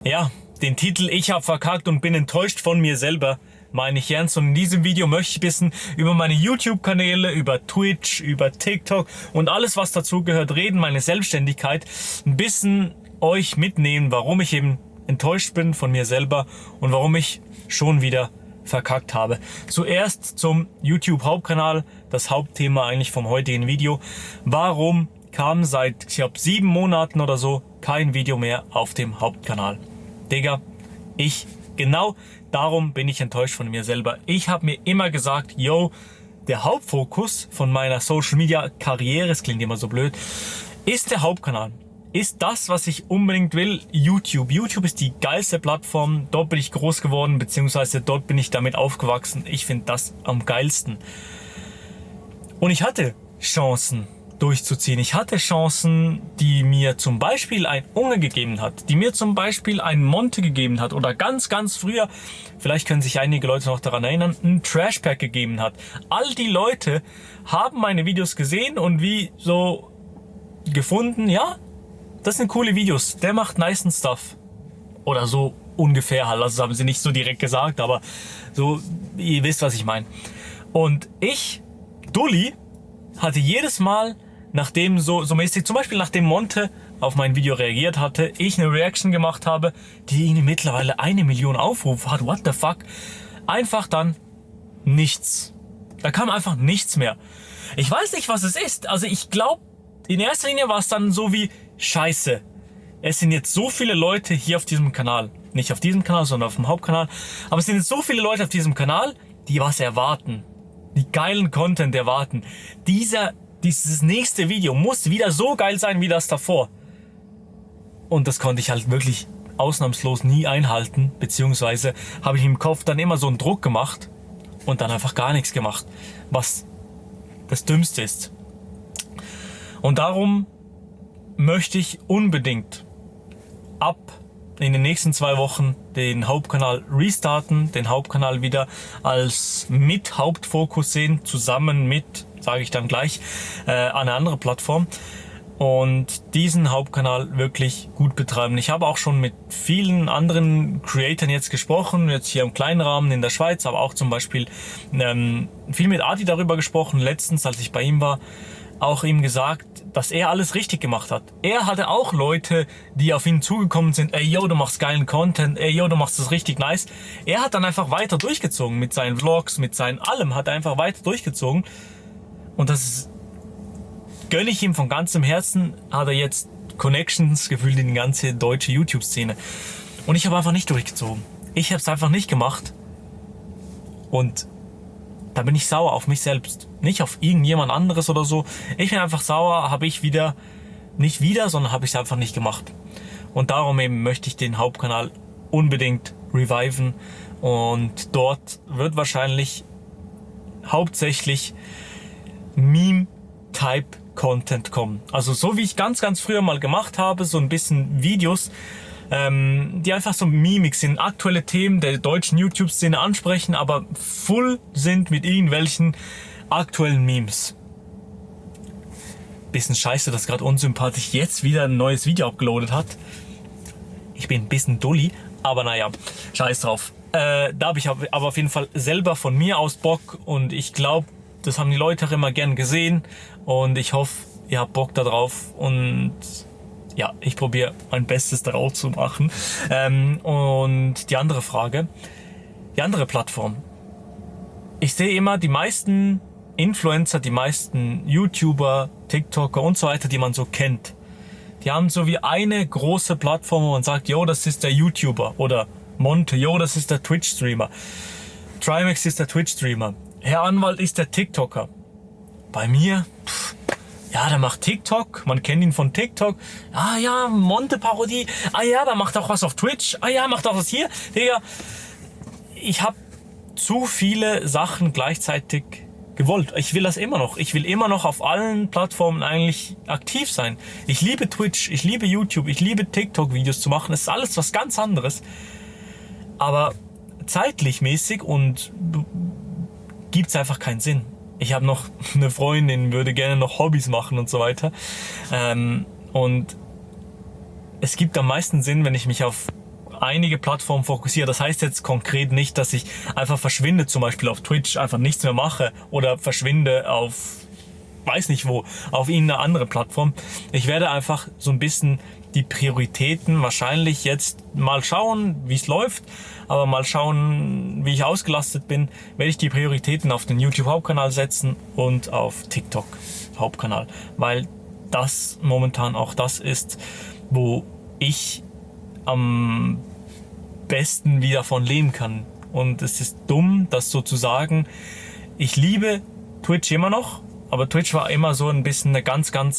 Ja, den Titel "Ich hab verkackt und bin enttäuscht von mir selber" meine ich ernst, und in diesem Video möchte ich ein bisschen über meine YouTube-Kanäle, über Twitch, über TikTok und alles, was dazugehört, reden, meine Selbstständigkeit, ein bisschen euch mitnehmen, warum ich eben enttäuscht bin von mir selber und warum ich schon wieder verkackt habe. Zuerst zum YouTube-Hauptkanal, das Hauptthema eigentlich vom heutigen Video. Warum kam seit, ich glaube, 7 Monaten oder so kein Video mehr auf dem Hauptkanal? Digga, genau darum bin ich enttäuscht von mir selber. Ich habe mir immer gesagt, yo, der Hauptfokus von meiner Social Media Karriere, es klingt immer so blöd, ist der Hauptkanal. Ist das, was ich unbedingt will, YouTube. YouTube ist die geilste Plattform, dort bin ich groß geworden, beziehungsweise dort bin ich damit aufgewachsen. Ich finde das am geilsten. Und ich hatte Chancen durchzuziehen. Ich hatte Chancen, die mir zum Beispiel ein Unge gegeben hat, die mir zum Beispiel ein Monte gegeben hat oder ganz, ganz früher, vielleicht können sich einige Leute noch daran erinnern, ein Trashpack gegeben hat. All die Leute haben meine Videos gesehen und wie so gefunden, ja, das sind coole Videos, der macht nice Stuff. Oder so ungefähr halt, also das haben sie nicht so direkt gesagt, aber so, ihr wisst, was ich meine. Und ich, Dulli, hatte jedes Mal, nachdem so mäßig, zum Beispiel nachdem Monte auf mein Video reagiert hatte, ich eine Reaction gemacht habe, die irgendwie mittlerweile 1 Million Aufrufe hat, what the fuck, einfach dann nichts. Da kam einfach nichts mehr. Ich weiß nicht, was es ist. Also ich glaube, in erster Linie war es dann so wie, scheiße, es sind jetzt so viele Leute hier auf diesem Kanal. Nicht auf diesem Kanal, sondern auf dem Hauptkanal. Aber es sind jetzt so viele Leute auf diesem Kanal, die was erwarten. Die geilen Content erwarten. Dieses nächste Video muss wieder so geil sein wie das davor. Und das konnte ich halt wirklich ausnahmslos nie einhalten. Beziehungsweise habe ich im Kopf dann immer so einen Druck gemacht und dann einfach gar nichts gemacht. Was das Dümmste ist. Und darum möchte ich unbedingt in den nächsten 2 Wochen den Hauptkanal restarten, den Hauptkanal wieder als mit Hauptfokus sehen, zusammen mit, sage ich dann gleich, eine andere Plattform, und diesen Hauptkanal wirklich gut betreiben. Ich habe auch schon mit vielen anderen Creatoren jetzt gesprochen, jetzt hier im kleinen Rahmen in der Schweiz, aber auch zum Beispiel viel mit Adi darüber gesprochen, letztens, als ich bei ihm war, auch ihm gesagt, dass er alles richtig gemacht hat. Er hatte auch Leute, die auf ihn zugekommen sind, ey yo, du machst geilen Content, ey yo, du machst das richtig nice. Er hat dann einfach weiter durchgezogen mit seinen Vlogs, mit seinen allem, hat er einfach weiter durchgezogen. Und das gönne ich ihm von ganzem Herzen, hat er jetzt Connections gefühlt in die ganze deutsche YouTube-Szene. Und ich habe einfach nicht durchgezogen. Ich habe es einfach nicht gemacht. Und da bin ich sauer auf mich selbst. Nicht auf irgendjemand anderes oder so. Ich bin einfach sauer, habe ich sondern habe ich es einfach nicht gemacht. Und darum eben möchte ich den Hauptkanal unbedingt reviven. Und dort wird wahrscheinlich hauptsächlich Meme-Type-Content kommen. Also so wie ich ganz, ganz früher mal gemacht habe, so ein bisschen Videos, die einfach so Mimik sind, aktuelle Themen der deutschen YouTube-Szene ansprechen, aber full sind mit irgendwelchen aktuellen Memes. Bisschen scheiße, dass gerade unsympathisch jetzt wieder ein neues Video upgeloadet hat. Ich bin ein bisschen dulli, aber naja, scheiß drauf. Da habe ich aber auf jeden Fall selber von mir aus Bock, und ich glaube, das haben die Leute auch immer gern gesehen, und ich hoffe, ihr habt Bock da drauf, und ja, ich probiere mein Bestes darauf zu machen. Und die andere Frage, die andere Plattform. Ich sehe immer die meisten Influencer, die meisten YouTuber, TikToker und so weiter, die man so kennt. Die haben so wie eine große Plattform, wo man sagt, yo, das ist der YouTuber. Oder Monte, yo, das ist der Twitch-Streamer. Trimax ist der Twitch-Streamer. Herr Anwalt ist der TikToker. Bei mir, ja, der macht TikTok, man kennt ihn von TikTok. Ah ja, Monte-Parodie. Ah ja, der macht auch was auf Twitch. Ah ja, macht auch was hier. Digga, ich habe zu viele Sachen gleichzeitig gewollt. Ich will das immer noch. Ich will immer noch auf allen Plattformen eigentlich aktiv sein. Ich liebe Twitch, ich liebe YouTube, ich liebe TikTok-Videos zu machen. Es ist alles was ganz anderes. Aber zeitlich mäßig und gibt's einfach keinen Sinn. Ich habe noch eine Freundin, würde gerne noch Hobbys machen und so weiter. Und es gibt am meisten Sinn, wenn ich mich auf einige Plattformen fokussiere. Das heißt jetzt konkret nicht, dass ich einfach verschwinde, zum Beispiel auf Twitch, einfach nichts mehr mache oder verschwinde auf, weiß nicht wo, auf irgendeine andere Plattform. Ich werde einfach so ein bisschen die Prioritäten wahrscheinlich jetzt mal schauen, wie es läuft, aber mal schauen, wie ich ausgelastet bin, werde ich die Prioritäten auf den YouTube Hauptkanal setzen und auf TikTok Hauptkanal, weil das momentan auch das ist, wo ich am besten wieder von leben kann. Und es ist dumm, das so zu sagen. Ich liebe Twitch immer noch, aber Twitch war immer so ein bisschen eine ganz kleine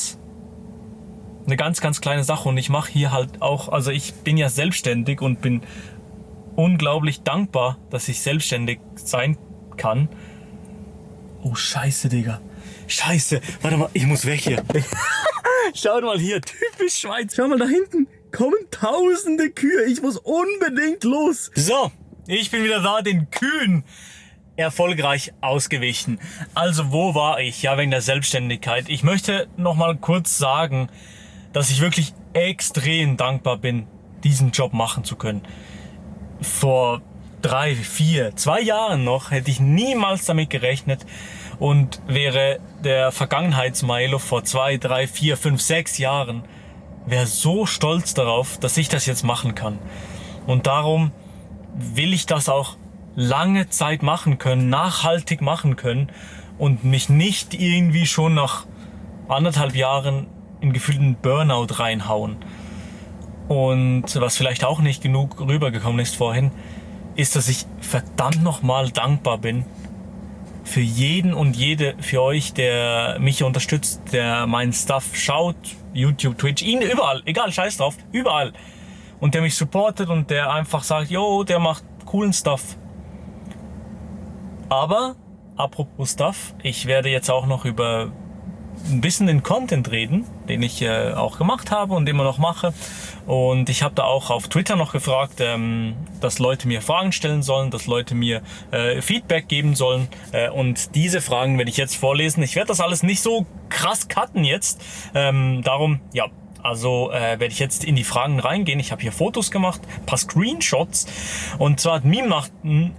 Sache und ich mache hier halt auch, also ich bin ja selbstständig und bin unglaublich dankbar, dass ich selbstständig sein kann. Oh Scheiße, Digga. Scheiße, warte mal, ich muss weg hier. Schaut mal hier, typisch Schweiz. Schau mal da hinten, kommen tausende Kühe. Ich muss unbedingt los. So, ich bin wieder da, den Kühen erfolgreich ausgewichen. Also wo war ich? Ja, wegen der Selbstständigkeit. Ich möchte noch mal kurz sagen, dass ich wirklich extrem dankbar bin, diesen Job machen zu können. Vor 2 Jahren noch hätte ich niemals damit gerechnet und wäre der Vergangenheits-Milo vor 2, 3, 4, 5, 6 Jahren wäre so stolz darauf, dass ich das jetzt machen kann. Und darum will ich das auch lange Zeit machen können, nachhaltig machen können und mich nicht irgendwie schon nach 1,5 Jahren in gefühlten Burnout reinhauen. Und was vielleicht auch nicht genug rübergekommen ist vorhin, ist, dass ich verdammt nochmal dankbar bin für jeden und jede, für euch, der mich unterstützt, der meinen Stuff schaut, YouTube, Twitch, ihn überall, egal, scheiß drauf, überall. Und der mich supportet und der einfach sagt, yo, der macht coolen Stuff. Aber, apropos Stuff, ich werde jetzt auch noch über ein bisschen den Content reden, den ich auch gemacht habe und immer noch mache. Und ich habe da auch auf Twitter noch gefragt, dass Leute mir Fragen stellen sollen, dass Leute mir Feedback geben sollen. Und diese Fragen werde ich jetzt vorlesen. Ich werde das alles nicht so krass cutten jetzt. Darum, ja, also werde ich jetzt in die Fragen reingehen. Ich habe hier Fotos gemacht, ein paar Screenshots. Und zwar hat Meme-Nachten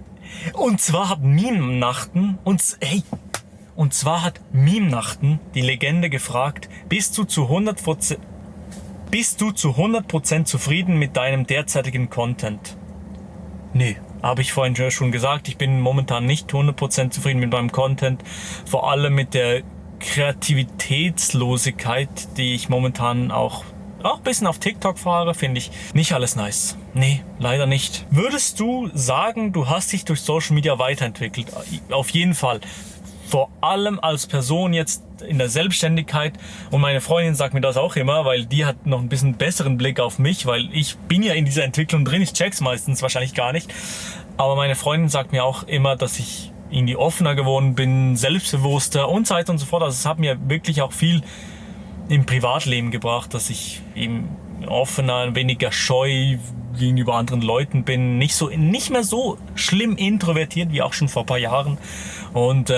die Legende gefragt, bist du zu 100% zufrieden mit deinem derzeitigen Content? Nee, habe ich vorhin schon gesagt, ich bin momentan nicht 100% zufrieden mit meinem Content, vor allem mit der Kreativitätslosigkeit, die ich momentan auch ein bisschen auf TikTok fahre, finde ich nicht alles nice. Nee, leider nicht. Würdest du sagen, du hast dich durch Social Media weiterentwickelt? Auf jeden Fall. Vor allem als Person jetzt in der Selbstständigkeit. Und meine Freundin sagt mir das auch immer, weil die hat noch ein bisschen besseren Blick auf mich, weil ich bin ja in dieser Entwicklung drin. Ich check's meistens wahrscheinlich gar nicht. Aber meine Freundin sagt mir auch immer, dass ich irgendwie offener geworden bin, selbstbewusster und so weiter und so fort. Also es hat mir wirklich auch viel im Privatleben gebracht, dass ich eben offener, weniger scheu gegenüber anderen Leuten bin, nicht mehr so schlimm introvertiert wie auch schon vor ein paar Jahren. Und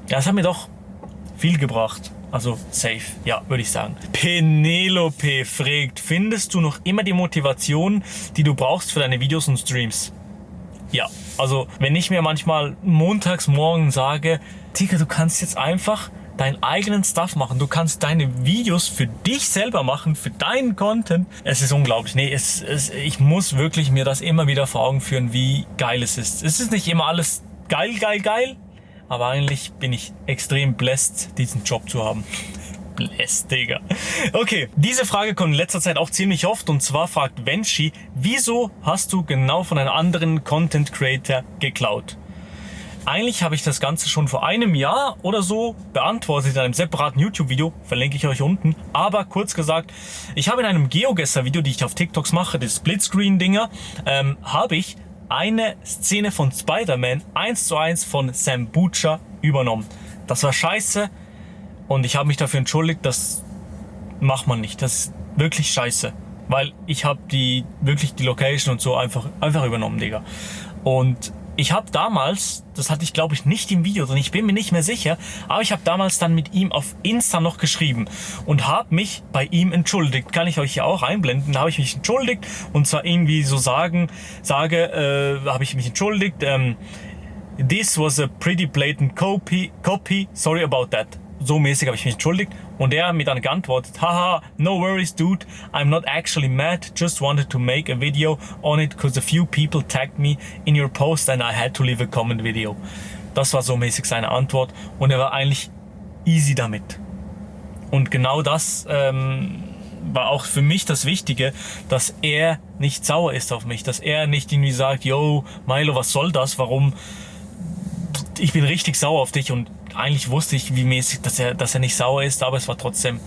das hat mir doch viel gebracht. Also safe, ja, würde ich sagen. Penelope fragt, findest du noch immer die Motivation, die du brauchst für deine Videos und Streams? Ja, also wenn ich mir manchmal montags morgen sage, Tika, du kannst jetzt einfach deinen eigenen Stuff machen. Du kannst deine Videos für dich selber machen, für deinen Content. Es ist unglaublich. Nee, ich muss wirklich mir das immer wieder vor Augen führen, wie geil es ist. Es ist nicht immer alles geil, aber eigentlich bin ich extrem blessed, diesen Job zu haben. Blessed, Digga. Okay, diese Frage kommt in letzter Zeit auch ziemlich oft und zwar fragt Venshi, wieso hast du genau von einem anderen Content Creator geklaut? Eigentlich habe ich das Ganze schon vor einem Jahr oder so beantwortet in einem separaten YouTube-Video, verlinke ich euch unten. Aber kurz gesagt, ich habe in einem GeoGuessr-Video, die ich auf TikToks mache, die Splitscreen-Dinger, habe ich eine Szene von Spider-Man 1:1 von Sam Butcher übernommen. Das war scheiße und ich habe mich dafür entschuldigt, das macht man nicht. Das ist wirklich scheiße, weil ich habe die Location und so einfach übernommen, Digga. Und ich habe damals, das hatte ich glaube ich nicht im Video drin, ich bin mir nicht mehr sicher, aber ich habe damals dann mit ihm auf Insta noch geschrieben und habe mich bei ihm entschuldigt. Kann ich euch ja auch einblenden. Da habe ich mich entschuldigt und zwar irgendwie so habe ich mich entschuldigt. This was a pretty blatant copy. Sorry about that. So mäßig habe ich mich entschuldigt und er hat mir dann geantwortet, haha, no worries dude, I'm not actually mad, just wanted to make a video on it because a few people tagged me in your post and I had to leave a comment video. Das war so mäßig seine Antwort und er war eigentlich easy damit. Und genau das war auch für mich das Wichtige, dass er nicht sauer ist auf mich, dass er nicht irgendwie sagt, yo Milo, was soll das, warum, ich bin richtig sauer auf dich und eigentlich wusste ich, wie mäßig, dass er nicht sauer ist, aber es war trotzdem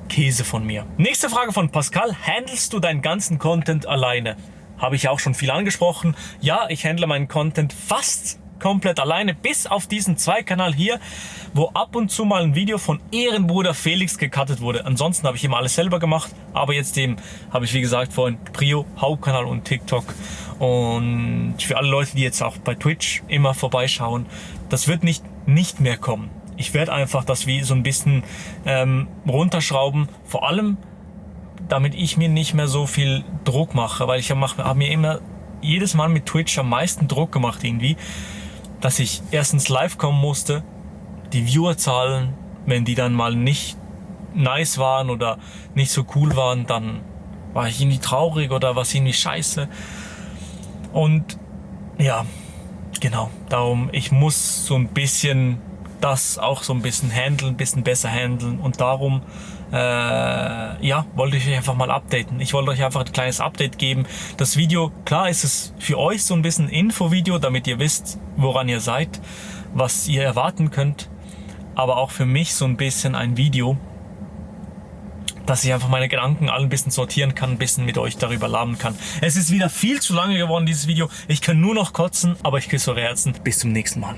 Käse von mir. Nächste Frage von Pascal. Handelst du deinen ganzen Content alleine? Habe ich auch schon viel angesprochen. Ja, ich handle meinen Content fast komplett alleine, bis auf diesen 2-Kanal hier, wo ab und zu mal ein Video von Ehrenbruder Felix gecuttet wurde. Ansonsten habe ich immer alles selber gemacht, aber jetzt eben habe ich, wie gesagt, vorhin Prio, Hauptkanal und TikTok. Und für alle Leute, die jetzt auch bei Twitch immer vorbeischauen, das wird nicht mehr kommen. Ich werde einfach das wie so ein bisschen runterschrauben, vor allem damit ich mir nicht mehr so viel Druck mache, weil ich habe mir immer jedes Mal mit Twitch am meisten Druck gemacht irgendwie, dass ich erstens live kommen musste, die Viewerzahlen, wenn die dann mal nicht nice waren oder nicht so cool waren, dann war ich irgendwie traurig oder war es irgendwie scheiße. Und ja, genau, darum, ich muss so ein bisschen das auch so ein bisschen handeln, ein bisschen besser handeln und darum wollte ich euch einfach mal updaten. Ich wollte euch einfach ein kleines Update geben. Das Video, klar ist es für euch so ein bisschen Infovideo, damit ihr wisst, woran ihr seid, was ihr erwarten könnt, aber auch für mich so ein bisschen ein Video, dass ich einfach meine Gedanken alle ein bisschen sortieren kann, ein bisschen mit euch darüber labern kann. Es ist wieder viel zu lange geworden, dieses Video. Ich kann nur noch kotzen, aber ich küsse eure Herzen. Bis zum nächsten Mal.